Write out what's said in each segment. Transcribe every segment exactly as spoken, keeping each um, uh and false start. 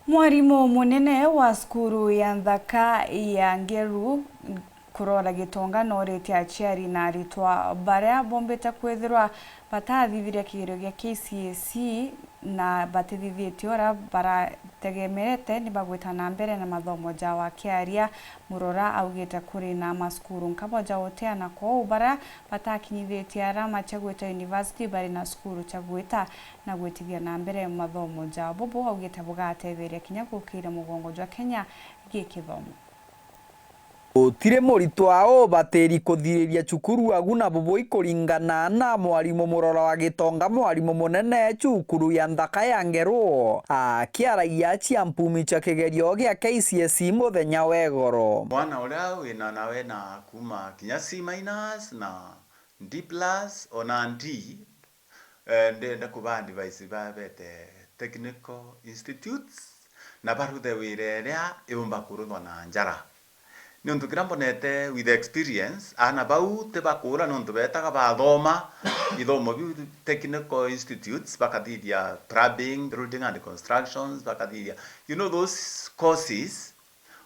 Mwarimu munene wa cukuru ya nthaka ya Ngeru, Kurora Gitonga, nooritie aciari na aritwa baria bombite kwithirwa batathithirie kigerio gia K C S E na batithithitie uria barategemerete ni bagwita na mbere na mathomo jao. Akiaria, Murora augite kuri na macukuru nkabo ja uteana kwou baria batakinyithitie arama cia gwita university bari na cukuru cia gwita na gwitithia na mbere mathomo jao. Bubu augite bugatetheria kinya gukiria mugongo jwa Kenya gi kithomo. Gutiri muritwa ubatiri kuthiriria cukuru agu na bubu ikuringana na mwarimu Murora wa Gitonga, mwarimu munene cukuru ya nthaka ya Ngeru, akiaragia cia mpumi cia kigerio gia K C S E muthenya wa igoro. Mwana uria wina nawe na kuma kinya C minus na D plus ona D, eh, ndenda kuba advise babete technical institutes na baruthe wira iria iumba kuruthwa na njara. Niuntu kiria mbonete with experience, aana bau ti bakura niuntu beetaga bathoma ithomo biu technical institutes, bakathithia plumbing, building and constructions, bakathithia, you know, those courses.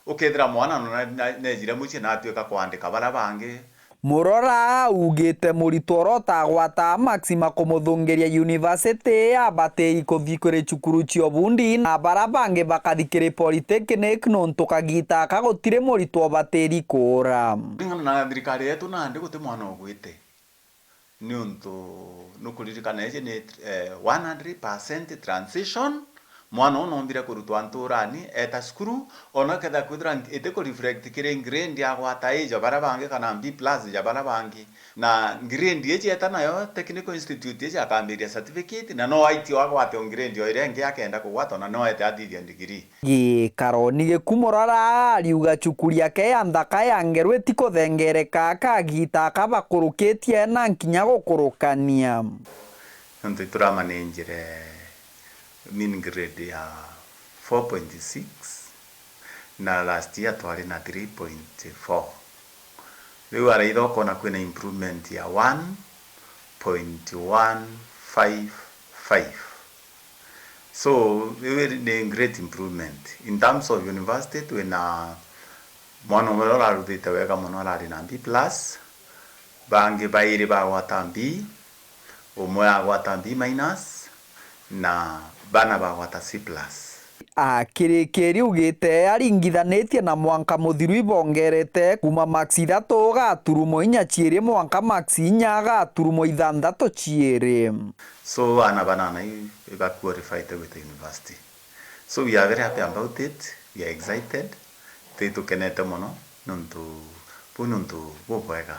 Ukethira mwana na, na, neejire mucii na atuika kwandika baria bangi. Murora augite muritwa uria utagwata marks ma kumuthungiria university abatiri kuthi kuri cukuru cia ubundi, na baria bangi bakathi kiri polytechnic, nontu kagita aka gutiri muritwa ubatiri kuura. Kuringana na thirikari yetu nandi guti mwana ugwite. Niuntu nukuririkana iji ni, eh, one hundred percent transition. Mwana uu noombire kurutwa ntuurani, eeta cukuru, ona kethira kwithirwa iti ku reflect kiri grade agwata A ja baria bangi kana B plus ja baria bangi. Na grade iji eeta nayo technical institute iji akambiria certificate, na no aitie agwate o grade o iria ingi akenda kugwata, ona no eete athithia degree. Gikaroni giku Murora ariuga cukuru yake ya nthaka ya Ngeru itikuthengereka kagita aka bakurukitie na nkinya gukurukania. Nontu ituramanenjire mean grade ya four point six, na last year twari na three point four. Riu araitha ukona kwina improvement ya one point one five five. So, iu ni great improvement. In terms of university, twina mwana umwe uria uraruthite wega mono, arari na B plus, bangi bairi bagwata B, umwe agwata B minus, na bana bagwata C plus. Akirikiria augite aringithanitie na mwanka muthiru ibongerete kuuma marks ithatu gaturumo inya ciiri mwanka marks inya gaturumo ithanthatu ciiri. So, aana banana i-, ibaqualifyte gwita university. So, we are very happy about it, we are excited, twitukenete mono, nontu, buu ni untu bubwega.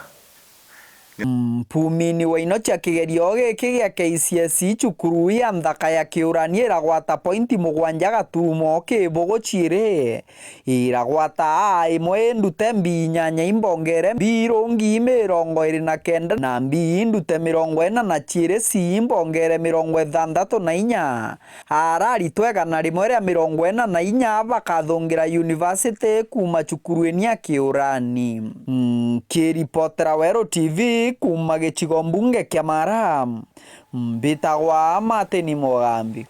Mpumini wa ino cia kigerio giki gia K C S E, cukuru ya nthaka ya Kiurani iragwata pointi mugwanja gaturumo kibugu ciiri. Iragwata A imwe indute mbi inyanya imbongere mbi irungi mirongo iri na kenda na mbi indute mirongo ina na ciiri C imbongere mirongo ithanthatu na inya. Araritwa igana rimwe ria mirongo ina na inya bakathungira university kuuma cukuruini ya Kiurani. Nkiripotera Weru T V kuuma gicigo mbunge kia Mara, mbitagwa Martin Mugambi.